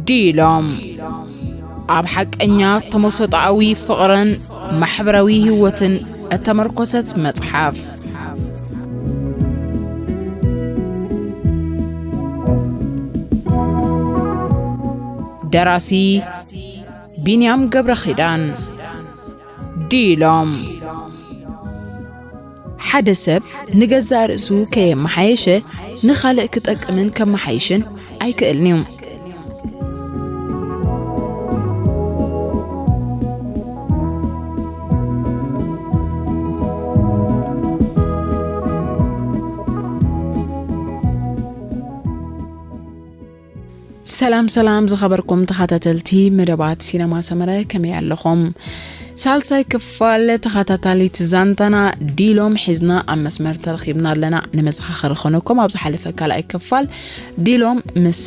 ዲሎም ኣብ ሓቀኛ ተመሰጣኣዊ ፍቕርን ማሕበራዊ ህይወትን እተመርኮሰት መጽሓፍ። ደራሲ ቢንያም ገብረ ኺዳን። ዲሎም ሓደ ሰብ ንገዛእ ርእሱ ከየመሓየሸ ንኻልእ ክጠቅምን ከመሓይሽን ኣይክእልን እዩ። ሰላም ሰላም ዝኸበርኩም ተኸታተልቲ መደባት ሲነማ ሰመረ፣ ከመይ ኣለኹም? ሳልሳይ ክፋል ተኸታታሊት ዛንታና ዲሎም ሒዝና ኣብ መስመር ተረኺብና ኣለና። ንመዘኻኸሪ ኾነኩም ኣብ ዝሓለፈ ካልኣይ ክፋል ዲሎም ምስ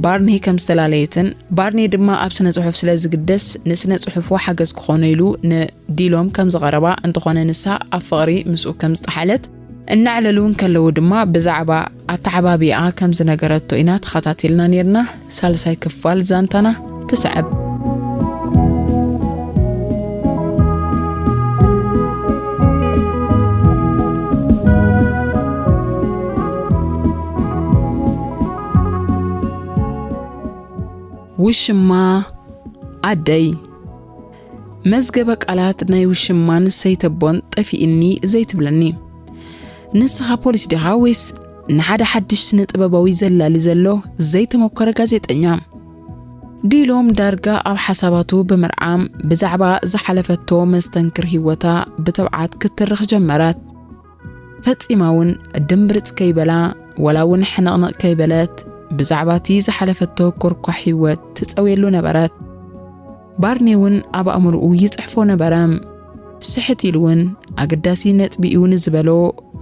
ባርኔ ከም ዝተፈላለየትን ባርኔ ድማ ኣብ ስነ ጽሑፍ ስለ ዝግደስ ንስነ ጽሑፉ ሓገዝ ክኾኖ ኢሉ ንዲሎም ከም ዝቐረባ፣ እንተኾነ ንሳ ኣብ ፍቕሪ ምስኡ ከም ዝጠሓለት እናዕለሉ እንከለዉ ድማ ብዛዕባ ኣተዓባቢኣ ከም ዝነገረቶ ኢና ተኸታቲልና ኔርና። ሳልሳይ ክፋል ዛንታና ትስዕብ። ውሽማ ኣደይ። መዝገበ ቃላት ናይ ውሽማን ሰይተቦን ጠፊእኒ ዘይትብለኒ። ንስኻ ፖሊስ ዲኻ ወይስ ንሓደ ሓድሽ ስነ ጥበባዊ ዘላሊ ዘሎ ዘይተመኮረ ጋዜጠኛ? ዲሎም ዳርጋ ኣብ ሓሳባቱ ብምርዓም ብዛዕባ ዝሓለፈቶ መስተንክር ህይወታ ብትብዓት ክትርኽ ጀመረት። ፈጺማ እውን ድምብርጽ ከይበላ፣ ወላ እውን ሕንቕንቕ ከይበለት፣ ብዛዕባ እቲ ዝሓለፈቶ ኮርኳሕ ህይወት ትጸውየሉ ነበረት። ባርኔ እውን ኣብ ኣእምሮኡ ይጽሕፎ ነበረ። ስሕት ኢሉ እውን ኣገዳሲ ነጥቢ'ዩ ንዝበሎ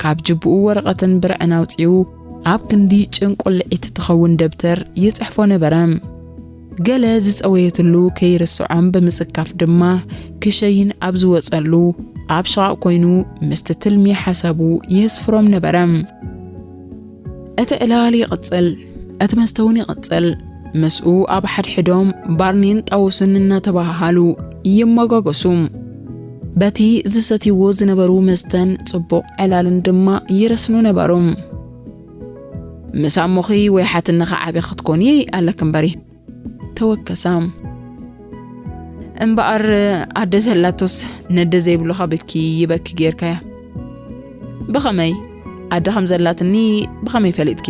ካብ ጅብኡ ወረቐትን ብርዕን ኣውጺኡ ኣብ ክንዲ ጭንቁልዒት ትኸውን ደብተር ይጽሕፎ ነበረ። ገለ ዝጸወየትሉ ከይርስዖም ብምጽካፍ ድማ ክሸይን ኣብ ዝወጸሉ ኣብ ሽቓቕ ኮይኑ ምስቲ ትልሚ ሓሳቡ የስፍሮም ነበረ። እቲ ዕላል ይቕጽል፣ እቲ መስተ እውን ይቕጽል። ምስኡ ኣብ ሓድሕዶም ባርኔን ጣውስን እናተባሃሃሉ ይመጓገሱ። በቲ ዝሰትይዎ ዝነበሩ መስተን ጽቡቕ ዕላልን ድማ ይረስኑ ነበሩ። ምስ ኣሞኺ ወይ ሓትንኺ ዓቢ ክትኮኒ ኣለኪ እምበሪ። ተወከሳ። እምበኣር ኣደ ዘላቶስ ነደ ዘይብሉኻ ብኪ ይበኪ ጌርካያ። ብኸመይ? ኣደ ከም ዘላትኒ ብኸመይ ፈሊጥኪ?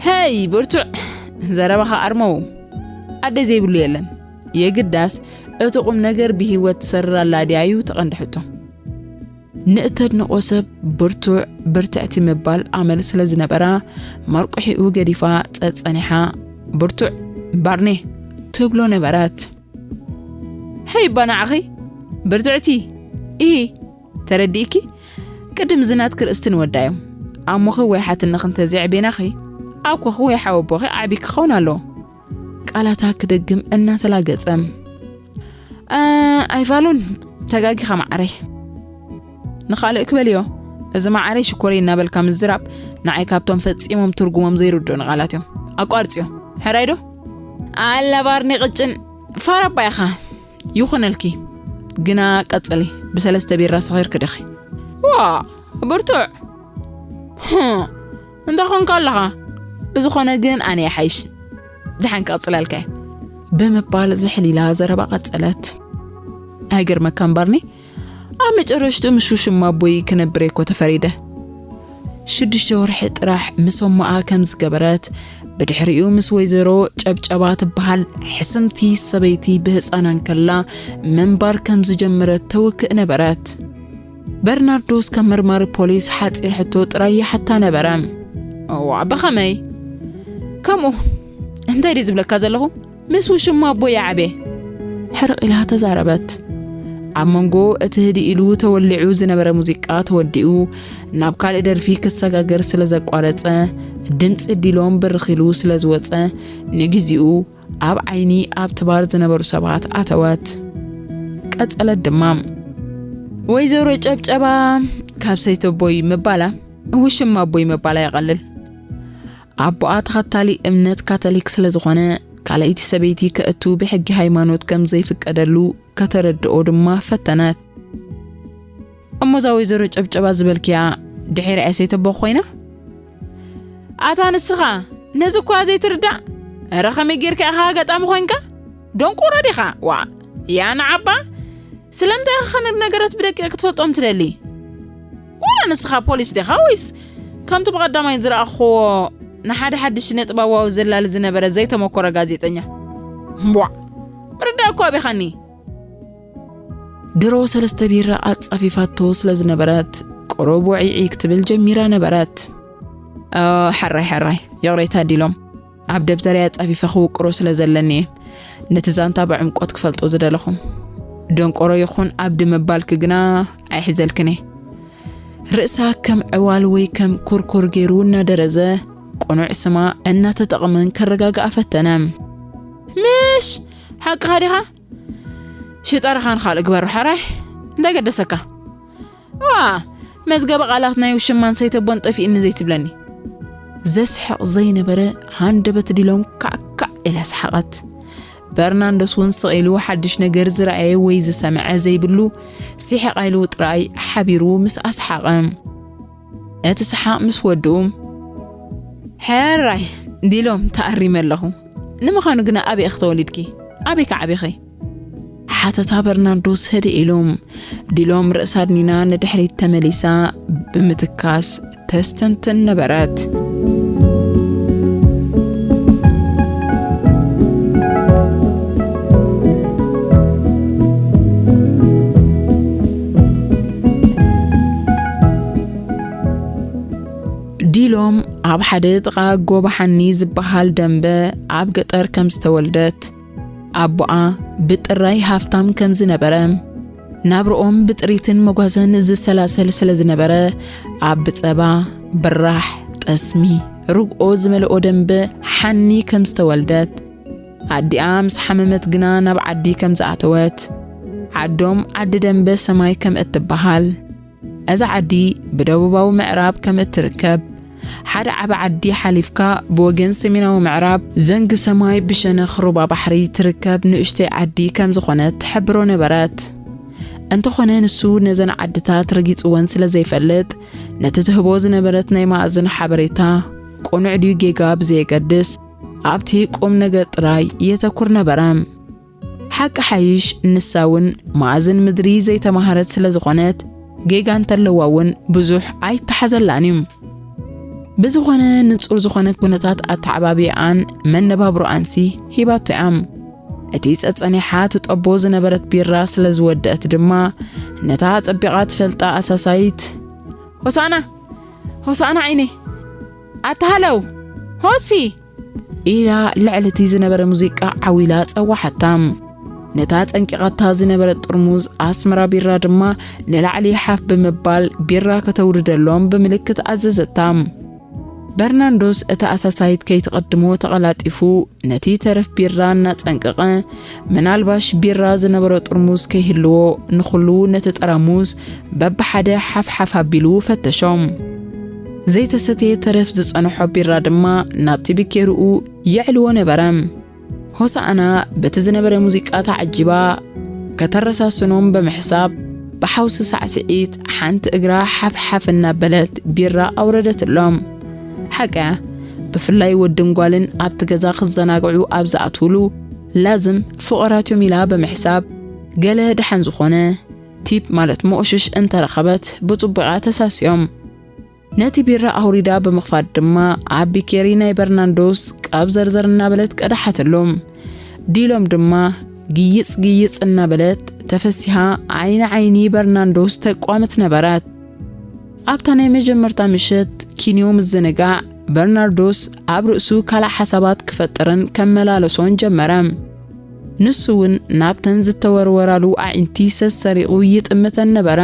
ሄይ ብርቱዕ! ዘረባኻ ኣርመው። ኣደ ዘይብሉ የለን። የግዳስ እቲ ቁም ነገር ብህይወት ትሰርር ኣላ ድያ እዩ እቲ ቀንዲ ሕቶ። ንእተድንቖ ሰብ ብርቱዕ፣ ብርትዕቲ ምባል ኣመል ስለ ዝነበራ፣ መርቁሒኡ ገዲፋ ጸጸኒሓ፣ "ብርቱዕ ባርኔ" ትብሎ ነበረት። "ሄይ እባ ንዓኺ ብርትዕቲ፣ ኢሂ፣ ተረዲእኪ? ቅድም እዚ ናትኪ ርእስቲ ንወዳዮ። ኣሞኺ ወይ ሓትንኺ እንተዘይዕቤናኺ፣ ኣኮኺ ወይ ሓወቦኺ ዓቢ ክኸውን ኣለዎ።" ቃላታ ክደግም እናተላገጸ፣ "እ፣ ኣይፋሉን፣ ተጋጊኻ መዓረይ። ንኻልእ ክበልዮ፣ እዚ መዓረይ ሽኮረይ እናበልካ ምዝራብ ንዓይ ካብቶም ፈጺሞም ትርጉሞም ዘይርድኡኒ ቃላት እዮም። ኣቋርጽዮ፣ ሕራይ ዶ?" "ኣላ ባርኒ ቅጭን፣ ፋራ እባ ኢኻ። ይኹነልኪ፣ ግና ቀጽሊ፣ ብሰለስተ ቢራ ሰኺርኪ ዲኺ?" "ዋ፣ ብርቱዕ!" "ህም፣ እንተ ኾንካ ኣለኻ። ብዝኾነ ግን ኣነ ይሓይሽ። ደሓን ክቕጽለልካ እየ።" ብምባል ዝሕል ኢላ ዘረባ ቀጸለት። "ኣይገርመካን ባርኒ፣ ኣብ መጨረሽትኡ ምስ ውሽማ ኣቦይ ክነብር እየ እኮ ተፈሪደ። ሽዱሽተ ወርሒ ጥራሕ ምስ ኣሞኣ ከም ዝገበረት፣ ብድሕሪኡ ምስ ወይዘሮ ጨብጨባ ትበሃል ሕስምቲ ሰበይቲ ብህጻና እንከላ ምንባር ከም ዝጀመረት ተውክእ ነበረት። በርናርዶስ ካብ መርማሪ ፖሊስ ሓጺር ሕቶ ጥራይ ይሓታ ነበረ። "እዋ፣ ብኸመይ? ከምኡ እንታይ ድዩ ዝብለካ ዘለኹ? ምስ ውሽማ ኣቦይ ዓብየ።" ሕርቕ ኢላ ተዛረበት። ኣብ መንጎ እቲ ህድእ ኢሉ ተወሊዑ ዝነበረ ሙዚቃ ተወዲኡ፣ ናብ ካልእ ደርፊ ክሰጋገር ስለ ዘቋረጸ፣ ድምጺ ዲሎም ብርኽ ኢሉ ስለ ዝወጸ፣ ንግዜኡ ኣብ ዓይኒ ኣብቲ ባር ዝነበሩ ሰባት ኣተወት። ቀጸለት ድማ፣ "ወይዘሮ ጨብጨባ ካብ ሰይተቦይ ምባላ፣ ውሽማ ኣቦይ ምባላ ይቐልል። ኣቦኣ ተኸታሊ እምነት ካቶሊክ ስለ ዝኾነ፣ ካልኣይቲ ሰበይቲ ከእቱ ብሕጊ ሃይማኖት ከም ዘይፍቀደሉ ከተረድኦ ድማ ፈተነት። እሞ እዛ ወይዘሮ ጨብጨባ ዝበልክያ ድሒራ እያ ሰይተቦ ኮይና? ኣታ ንስኻ ነዚ እኳ ዘይትርዳእ፣ ኧረ ከመይ ጌርካ ኢኻ ኣጋጣሚ ኮይንካ? ደንቆሮ ዲኻ? ዋ፣ ያ ንዓባ፣ ስለምንታይ ኢኻ ነገራት ብደቂቕ ክትፈልጦም ትደሊ? ዋላ ንስኻ ፖሊስ ዲኻ ወይስ ከምቲ ብቐዳማይ ዝረኣኽዎ ንሓደ ሓድሽ ነጥባዋዊ ዘላሊ ዝነበረ ዘይተመኮረ ጋዜጠኛ? እምቧዕ፣ ምርዳእ እኮ ኣቢኻኒ። ድሮ ሰለስተ ቢራ ኣጻፊፋቶ ስለ ዝነበረት፣ ቁሩብ ውዒዒ ክትብል ጀሚራ ነበረት። ኦ፣ ሕራይ፣ ሕራይ፣ ይቕሬታ ዲሎም። ኣብ ደብተረይ ኣጻፊፈ ክውቅሮ ስለ ዘለኒ እየ ነቲ ዛንታ ብዕምቆት ክፈልጦ ዝደለኹ። ደንቆሮ ይኹን ኣብዲ ምባልኪ ግና ኣይሕዘልክን እየ። ርእሳ ከም ዕዋል ወይ ከም ኩርኩር ገይሩ እናደረዘ፣ ቅኑዕ ስማ እናተጠቕመን ከረጋግኣ ፈተነ። ምሽ፣ ሓቅኻ ዲኻ? ሽጣርኻ ንኻልእ ግበሮ፣ ሕራይ። እንታይ ገደሰካ? ዋ፣ መዝገበ ቃላት ናይ ውሽማን ሰይተቦን ጠፊእኒ ዘይትብለኒ። ዘስሕቕ ዘይነበረ ሃንደበት ዲሎም ካዕካዕ ኢላ ሰሓቐት። በርናንዶስ እውን ስቕ ኢሉ ሓድሽ ነገር ዝረኣየ ወይ ዝሰምዐ ዘይብሉ፣ ስሒቕ ኢሉ ጥራይ ሓቢሩ ምስ ኣስሓቐ። እቲ ሰሓቕ ምስ ወድኡ፣ "ሕራይ፣ ዲሎም ተኣሪመ ኣለኹ። ንምዃኑ ግና ኣበይ ኢኺ ተወሊድኪ? ኣበይ ከ ዓቢኺ?" ሓተታ በርናርዶስ ህድእ ኢሉ። ዲሎም ርእሳ ኣድኒና ንድሕሪት ተመሊሳ ብምትካስ ተስተንትን ነበረት። ዲሎም ኣብ ሓደ ጥቓ ጎባሓኒ ዝበሃል ደንበ ኣብ ገጠር ከም ዝተወልደት፣ ኣቦኣ ብጥራይ ሃፍታም ከም ዝነበረ፣ ናብርኦም ብጥሪትን መጓሰን ዝሰላሰል ስለ ዝነበረ፣ ኣብ ብጸባ፣ ብራሕ፣ ጠስሚ፣ ርግኦ ዝመልኦ ደንበ ሓኒ ከም ዝተወልደት፣ ኣዲኣ ምስ ሓመመት ግና ናብ ዓዲ ከም ዝኣተወት፣ ዓዶም ዓዲ ደንበ ሰማይ ከም እትበሃል፣ እዛ ዓዲ ብደቡባዊ ምዕራብ ከም እትርከብ፣ ሓደ ዓቢ ዓዲ ሓሊፍካ ብወገን ሰሜናዊ ምዕራብ ዘንጊ ሰማይ ብሸነኽ ሩባ ባሕሪ ትርከብ ንእሽተይ ዓዲ ከም ዝኾነት ትሕብሮ ነበረት። እንተኾነ ንሱ ነዘን ዓድታት ረጊጽወን ስለ ዘይፈልጥ፣ ነቲ ትህቦ ዝነበረት ናይ መኣዝን ሓበሬታ ቅኑዕ ድዩ ጌጋ ብዘየገድስ፣ ኣብቲ ቁም ነገር ጥራይ የተኩር ነበረ። ሓቂ ሓይሽ፣ ንሳ እውን መኣዝን ምድሪ ዘይተማሃረት ስለ ዝኾነት፣ ጌጋ እንተለዋ እውን ብዙሕ ኣይተሓዘላን እዩ። ብዝኾነ፣ ንጹር ዝኾነ ኩነታት ኣተዓባብያኣን መነባብሮኣንሲ ሂባቶ እያ። እቲ ጸጸኒሓ ትጠቦ ዝነበረት ቢራ ስለ ዝወደአት ድማ፣ ነታ ጸቢቓ ትፈልጣ ኣሳሳይት፣ "ሆሳዕና! ሆሳዕና ዓይነይ! ኣታ ሃለው! ሆሲ!" ኢላ ልዕሊ እቲ ዝነበረ ሙዚቃ ዓው ኢላ ጸዋሓታ። ነታ ጸንቂቓታ ዝነበረት ጥርሙዝ ኣስመራ ቢራ ድማ ንላዕሊ ሓፍ ብምባል ቢራ ከተውርደሎም ብምልክት ኣዘዘታ። በርናንዶስ እታ ኣሳሳይት ከይትቐድሞ ተቐላጢፉ ነቲ ተረፍ ቢራ እናጸንቀቐ፣ ምናልባሽ ቢራ ዝነበሮ ጥርሙዝ ከይህልዎ ንኹሉ ነቲ ጠራሙዝ በብሓደ ሓፍሓፍ ኣቢሉ ፈተሾም። ዘይተሰትየ ተረፍ ዝጸንሖ ቢራ ድማ ናብቲ ብኬርኡ የዕልዎ ነበረ። ሆሳዕና በቲ ዝነበረ ሙዚቃ ተዓጂባ ከተረሳስኖም ብምሕሳብ፣ ብሓውሲ ሳዕስዒት ሓንቲ እግራ ሓፍሓፍ እናበለት ቢራ ኣውረደትሎም። ሓቀያ፣ ብፍላይ ወድን ጓልን ኣብቲ ገዛ ክዘናግዑ ኣብ ዝኣትውሉ፣ ላዝም ፍቑራት እዮም ኢላ ብምሕሳብ፣ ገለ ደሓን ዝኾነ ቲፕ ማለት መቑሽሽ እንተረኸበት ብጽቡቓ ተሳስዮም። ነቲ ቢራ ኣውሪዳ ብምኽፋት ድማ ኣብ ቢኬሪ ናይ በርናንዶስ ቀብ ዘርዘር እናበለት ቀድሓትሎም። ዲሎም ድማ ግይጽ ግይጽ እናበለት ተፈሲሃ ዓይኒ ዓይኒ በርናንዶስ ተቋምት ነበረት። ኣብታ ናይ መጀመርታ ምሸት ኪንዮ ምዝንጋዕ በርናርዶስ ኣብ ርእሱ ካልእ ሓሳባት ክፈጥርን ከመላለሶን ጀመረ። ንሱ እውን ናብተን ዝተወርወራሉ ኣዒንቲ ሰሰሪቑ ይጥምተን ነበረ።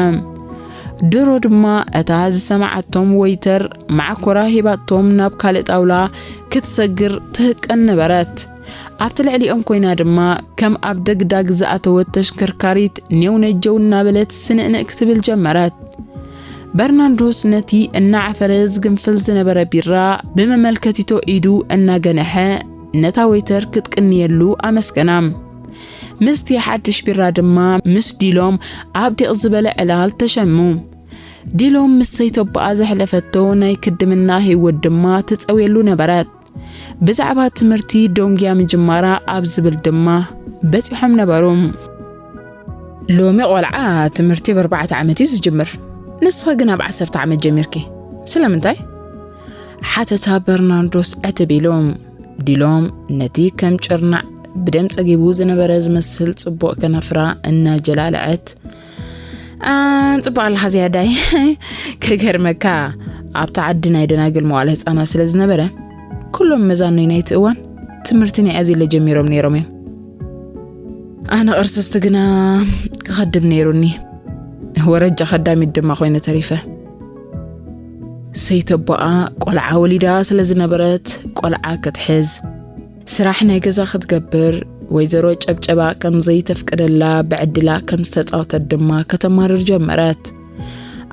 ድሮ ድማ እታ ዝሰማዓቶም ወይተር ማዕኮራ ሂባቶም ናብ ካልእ ጣውላ ክትሰግር ትህቀን ነበረት። ኣብቲ ልዕሊኦም ኮይና ድማ ከም ኣብ ደግዳግ ዝኣተወት ተሽከርካሪት ኔው ነጀው እናበለት ስንእንእ ክትብል ጀመረት። በርናንዶስ ነቲ እናዓፈረ ዝግንፍል ዝነበረ ቢራ ብመመልከቲቶ ኢዱ እናገነሐ፣ ነታ ወይተር ክትቅንየሉ ኣመስገና። ምስቲ ሓድሽ ቢራ ድማ ምስ ዲሎም ኣብ ዲቕ ዝበለ ዕላል ተሸሙ። ዲሎም ምስ ሰይተቦኣ ዘሕለፈቶ ናይ ክድምና ህይወት ድማ ትጸውየሉ ነበረት። ብዛዕባ ትምህርቲ ዶንግያ ምጅማራ ኣብ ዝብል ድማ በጺሖም ነበሩ። "ሎሚ ቆልዓ ትምህርቲ ብ ኣርባዕተ ዓመት እዩ ዝጅምር፣ ንስኺ ግን ኣብ ዓሰርተ ዓመት ጀሚርኪ፣ ስለምንታይ?" ሓተታ በርናርዶስ ዕትብ ኢሉ። ዲሎም ነቲ ከም ጭርናዕ ብደም ጸጊቡ ዝነበረ ዝመስል ጽቡቕ ከናፍራ እናጀላለዐት፣ "ኣ፣ ጽቡቕ ኣለኻ ዝያዳይ። ከገርመካ፣ ኣብቲ ዓዲ ናይ ደናግል መዋለ ህጻናት ስለ ዝነበረ፣ ኩሎም መዛኖይ ናይቲ እዋን ትምህርቲ ናይ ኣዜለ ጀሚሮም ነይሮም እዮም። ኣነ ቅርስስቲ ግና ክኸድም ነይሩኒ። ወረጃ ከዳሚት ድማ ኮይነ ተሪፈ። ሰይተቦኣ ቆልዓ ወሊዳ ስለ ዝነበረት፣ ቆልዓ ክትሕዝ፣ ስራሕ ናይ ገዛ ክትገብር፣ ወይዘሮ ጨብጨባ ከም ዘይተፍቅደላ ብዕድላ ከም ዝተጻወተት ድማ ከተማርር ጀመረት።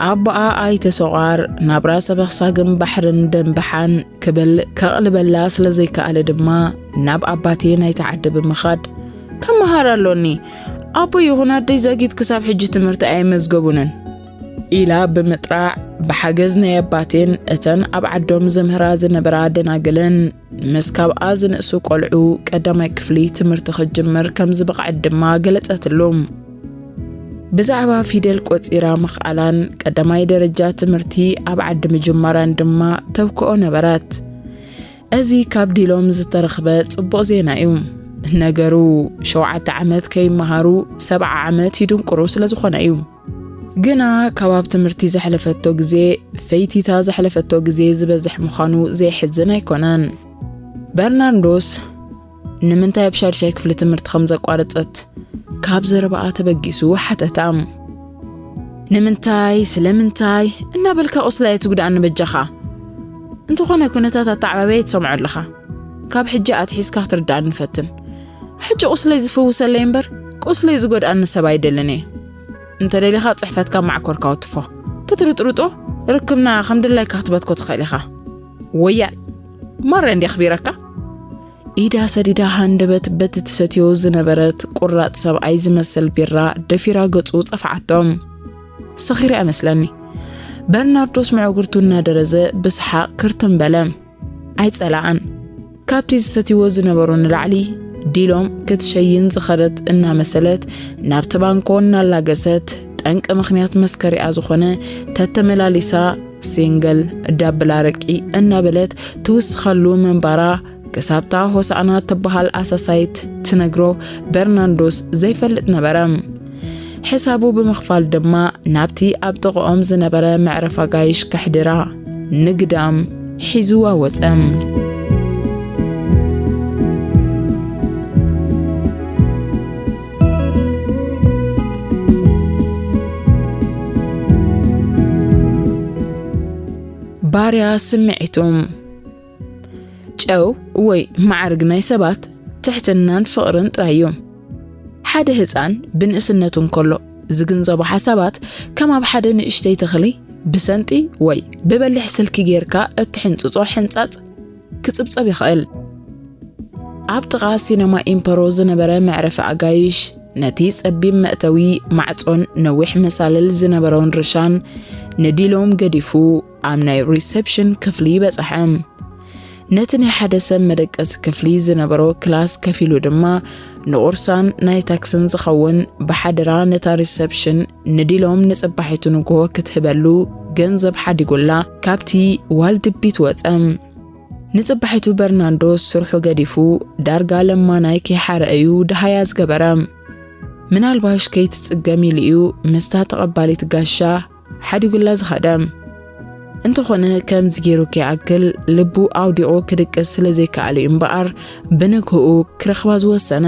ኣቦኣ ኣይተ ሶቓር ናብራ ሰበኽሳግን ባሕርን ደንበሓን ክብል ከቕልበላ ስለ ዘይከኣለ ድማ ናብ ኣባቴ ናይቲ ዓዲ ብምኻድ፣ "ከመሃር ኣሎኒ፣ ኣቦይ ይኹን ኣደይ ዛጊት ክሳብ ሕጂ ትምህርቲ ኣየመዝገቡንን" ኢላ ብምጥራዕ፣ ብሓገዝ ናይ ኣባቴን እተን ኣብ ዓዶም ዘምህራ ዝነበራ ደናግልን ምስ ካብኣ ዝንእሱ ቆልዑ ቀዳማይ ክፍሊ ትምህርቲ ክትጅምር ከም ዝበቕዐት ድማ ገለጸትሉ። ብዛዕባ ፊደል ቆጺራ ምኽኣላን ቀዳማይ ደረጃ ትምህርቲ ኣብ ዓዲ ምጅማራን ድማ ተብክኦ ነበረት። እዚ ካብ ዲሎም ዝተረኽበ ጽቡቕ ዜና እዩ። ነገሩ፣ ሸውዓተ ዓመት ከይመሃሩ ሰብዓ ዓመት ይድንቁሩ ስለ ዝኾነ እዩ። ግና ካብ ኣብ ትምህርቲ ዘሕለፈቶ ግዜ፣ ፈይቲታ ዘሕለፈቶ ግዜ ዝበዝሕ ምዃኑ ዘየሕዝን ኣይኮነን። በርናርዶስ ንምንታይ ኣብ ሻድሻይ ክፍሊ ትምህርቲ ከም ዘቋረጸት ካብ ዘረባኣ ተበጊሱ ሓተታ። "ንምንታይ፣ ስለምንታይ እናበልካ ቁስለይ ኣይትጉድኣኒ በጃኻ። እንተኾነ ኩነታት ኣተዓባብያ ኣይትሰምዖ ኣለኻ። ካብ ሕጂ ኣትሒዝካ ክትርድኣኒ ፈትን። ሕጂ ቁስለይ ዝፍውሰለይ እምበር ቁስለይ ዝጎድኣኒ ሰብ ኣይደልን እየ። እንተ ደሊኻ ጽሕፈትካ ኣብ ማዕኮርካ ወትፎ። ክትርጥርጦ ርክብና ከም ድላይካ ክትበትኮ ትኽእል ኢኻ። ወያል ማርያ እንዲ ኣኽቢረካ?" ኢዳ ሰዲዳ ሃንደበት በቲ ትሰትዮ ዝነበረት ቁራጽ ሰብኣይ ዝመስል ቢራ ደፊራ ገጹ ጸፍዓቶም። ሰኺረ እመስለኒ። በርናርዶስ መዕጉርቱ እናደረዘ ብሰሓቕ ክርትም በለ። ኣይጸላኣን። ካብቲ ዝሰትይዎ ዝነበሩ ንላዕሊ ዲሎም ክትሸይን ዝኸደት እናመሰለት ናብቲ ባንኮ እናላገሰት ጠንቂ ምኽንያት መስከሪኣ ዝኾነ ተተመላሊሳ ሲንግል ዳብል ኣረቂ እናበለት ትውስኸሉ ምንባራ ክሳብታ ሆሳዕና ትበሃል ኣሳሳይት ትነግሮ በርናንዶስ ዘይፈልጥ ነበረ። ሕሳቡ ብምኽፋል ድማ ናብቲ ኣብ ጥቕኦም ዝነበረ መዕረፊ ኣጋይሽ ከሕድራ ንግዳም ሒዝዋ ወጸ። ባርያ ስምዒቱ። ጨው ወይ መዓርግ ናይ ሰባት ትሕትናን ፍቕርን ጥራይ እዩ። ሓደ ህጻን ብንእስነቱ እንከሎ ዝግንዘቦ ሓሳባት ከም ኣብ ሓደ ንእሽተይ ተኽሊ ብሰንጢ ወይ ብበሊሕ ስልኪ ጌርካ እትሕንጽጾ ሕንጻጽ ክጽብጸብ ይኽእል። ኣብ ጥቓ ሲነማ ኢምፐሮ ዝነበረ መዕረፊ ኣጋይሽ፣ ነቲ ጸቢብ መእተዊ ማዕጾን ነዊሕ መሳልል ዝነበሮን ርሻን ንዲሎም ገዲፉ ኣብ ናይ ሪሰፕሽን ክፍሊ በጽሐ። ነቲ ናይ ሓደ ሰብ መደቀሲ ክፍሊ ዝነበሮ ክላስ ከፊሉ ድማ ንቑርሳን ናይ ታክስን ዝኸውን ብሓደራ ነታ ሪሰፕሽን ንዲሎም ንጽባሒቱ ንግሆ ክትህበሉ ገንዘብ ሓዲጉላ ካብቲ ዋልድቢት ወጸ። ንጽባሒቱ በርናንዶ ስርሑ ገዲፉ ዳርጋ ለማናይ ከይሓረ እዩ ደሃያ ዝገበረ። ምናልባሽ ከይትጽገም ኢሉ እዩ ምስታ ተቐባሊት ጋሻ ሓዲጉላ ዝኸደ። እንተኾነ ከምዚ ገይሩ ከይኣክል ልቡ ኣውዲቑ ክድቅስ ስለ ዘይከኣለ እዩ እምበኣር ብንግህኡ ክረኽባ ዝወሰነ።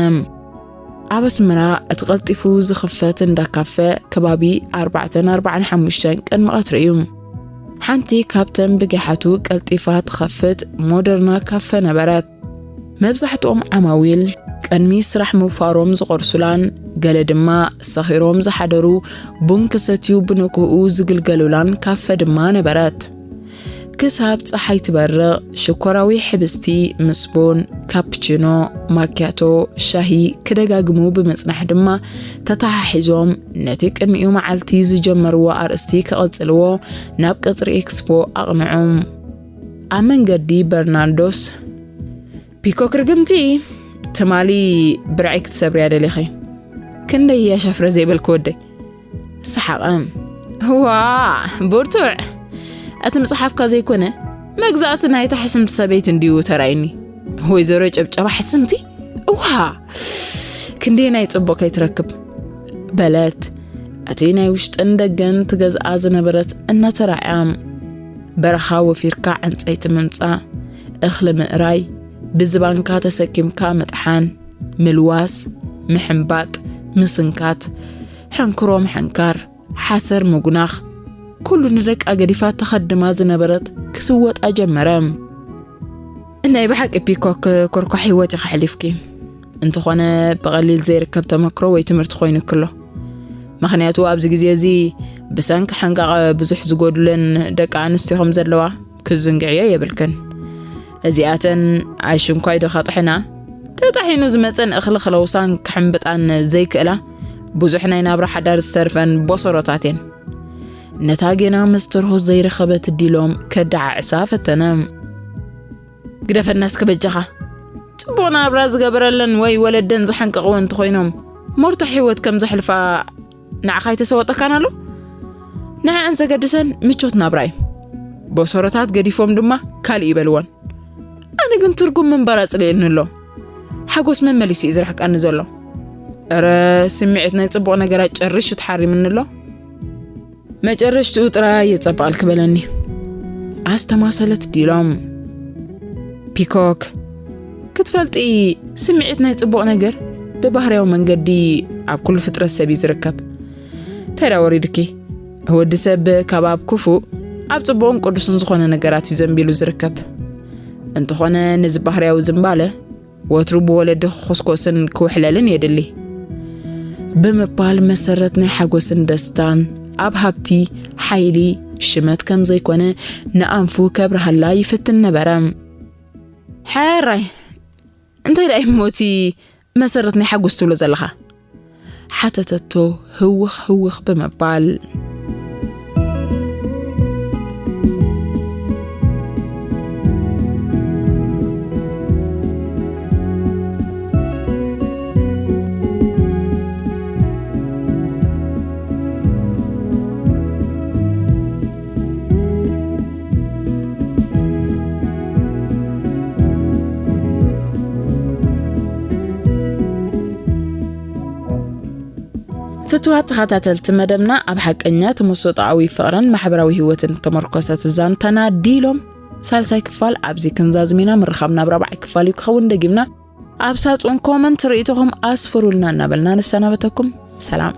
ኣብ ኣስመራ እቲ ቀልጢፉ ዝኽፈት እንዳ ካፈ ከባቢ ኣርባዕተን ኣርባዓን ሓሙሽተን ቅድሚ ቀትሪ እዩ። ሓንቲ ካብተን ብጊሓቱ ቀልጢፋ ትኸፍት ሞደርና ካፈ ነበረት። መብዛሕትኦም ዓማዊል ቅድሚ ስራሕ ምውፋሮም ዝቖርሱላን ገለ ድማ ሰኺሮም ዝሓደሩ ቡን ክሰትዩ ብንግህኡ ዝግልገሉላን ካፈ ድማ ነበረት። ክሳብ ጸሓይ ትበርቕ ሽኮራዊ ሕብስቲ ምስ ቡን፣ ካፕቺኖ፣ ማክያቶ፣ ሻሂ ክደጋግሙ ብምጽናሕ ድማ ተተሓሒዞም ነቲ ቅድሚኡ መዓልቲ ዝጀመርዎ ኣርእስቲ ክቕጽልዎ ናብ ቀጽሪ ኤክስፖ ኣቕንዑ። ኣብ መንገዲ በርናርዶስ፣ ፒኮክ ርግምቲ፣ ትማሊ ብርዐይ ክትሰብርያ ደሊኺ። ክንደይ እያ ሻፍረ ዘይበልክ ወደይ። ሰሓቐ። ዋ፣ ብርቱዕ! እቲ ምጽሓፍካ ዘይኮነ፣ መግዛእቲ ናይታ ሕስምቲ ሰበይቲ እንድዩ ተራይኒ። ወይዘሮ ጨብጨባ ሕስምቲ? እዋ! ክንደየናይ ጽቡቕ ከይትረክብ። በለት። እቲ ናይ ውሽጥን ደገን ትገዝኣ ዝነበረት እናተራእያ። በረኻ ወፊርካ ዕንጸይቲ ምምጻእ፣ እኽሊ ምእራይ፣ ብዝባንካ ተሰኪምካ ምጥሓን፣ ምልዋስ፣ ምሕንባጥ፣ ምስንካት፣ ሕንክሮ ምሕንካር፣ ሓሰር ምጉናኽ፣ ኩሉ ንደቃ ገዲፋ ተኸድማ ዝነበረት ክስወጣ ጀመረ። ናይ ብሓቂ ፒኮክ ኮርኳሕ ህይወት ኢኻ ኣሕሊፍኪ። እንተኾነ ብቐሊል ዘይርከብ ተመክሮ ወይ ትምህርቲ ኮይኑኪ ኣሎ። ምኽንያቱ ኣብዚ ግዜ እዚ ብሰንኪ ሕንቃቐ ብዙሕ ዝጎድለን ደቂ ኣንስትዮ ከም ዘለዋ ክዝንግዕዮ የብልክን። እዚኣተን ኣሽንኳይ ዶ ከጥሕና? ተጣሒኑ ዝመጸን እኽሊ ክለውሳን ክሕንብጣን ዘይክእላ ብዙሕ ናይ ናብራ ሓዳር ዝተርፈን ቦሰሮታት እየን። ነታ ጌና መስተርሆ ዘይረኸበት ዲሎም ከደዓዕሳ ፈተነ። ግደፈና እስከ በጃኻ። ጽቡቕ ናብራ ዝገበረለን ወይ ወለደን ዝሓንቀቕወን እንተኾይኖም፣ መርቶ ህይወት ከም ዘሕልፋ ንዓኻ ኣይተሰወጠካን ኣሎ? ንዕኣን ዘገድሰን ምቾት ናብራ እዩ። ቦሰሮታት ገዲፎም ድማ ካልእ ይበልወን። ኣነ ግን ትርጉም ምንባር ኣጽልየኒ ኣሎ። ሓጎስ መመሊሱ እዩ ዝርሕቀኒ ዘሎ። እረ፣ ስምዒት ናይ ጽቡቕ ነገራት ጨሪሹ ተሓሪምኒ ኣሎ። መጨረሽትኡ ጥራይ የጸብቓልኪ በለኒ። ኣስተማሰለት ዲሎም። ፒኮክ፣ ክትፈልጢ፣ ስምዒት ናይ ጽቡቕ ነገር ብባህርያዊ መንገዲ ኣብ ኩሉ ፍጥረት ሰብ እዩ ዝርከብ። እንታይ ደኣ ወሪድኪ? ወዲ ሰብ ካብ ኣብ ክፉእ ኣብ ጽቡቕን ቅዱስን ዝኾነ ነገራት እዩ ዘንቢሉ ዝርከብ። እንተኾነ ነዚ ባህርያዊ ዝንባለ ወትሩ ብወለዲ ክኹስኮስን ክውሕለልን የድሊ። ብምባል መሰረት ናይ ሓጎስን ደስታን ኣብ ሃብቲ፣ ሓይሊ፣ ሽመት ከም ዘይኮነ ንኣንፉ ከብርሃላ ይፍትን ነበረ። ሕራይ፣ እንታይ ደኣ እሞ እቲ መሰረት ናይ ሓጎስ ትብሎ ዘለኻ? ሓተተቶ ህውኽ ህውኽ ብምባል። ፍትዋት ተኸታተልቲ መደብና፣ ኣብ ሓቀኛ ተመሰጦኣዊ ፍቕርን ማሕበራዊ ህይወትን እተመርኮሰት ዛንታና ዲሎም ሳልሳይ ክፋል ኣብዚ ክንዛዝም ኢና። ምርኻብና ኣብ ራብዓይ ክፋል እዩ ክኸውን። ደጊምና ኣብ ሳጹን ኮመንት ርእይቶኹም ኣስፍሩልና እናበልና ንሰናበተኩም። ሰላም።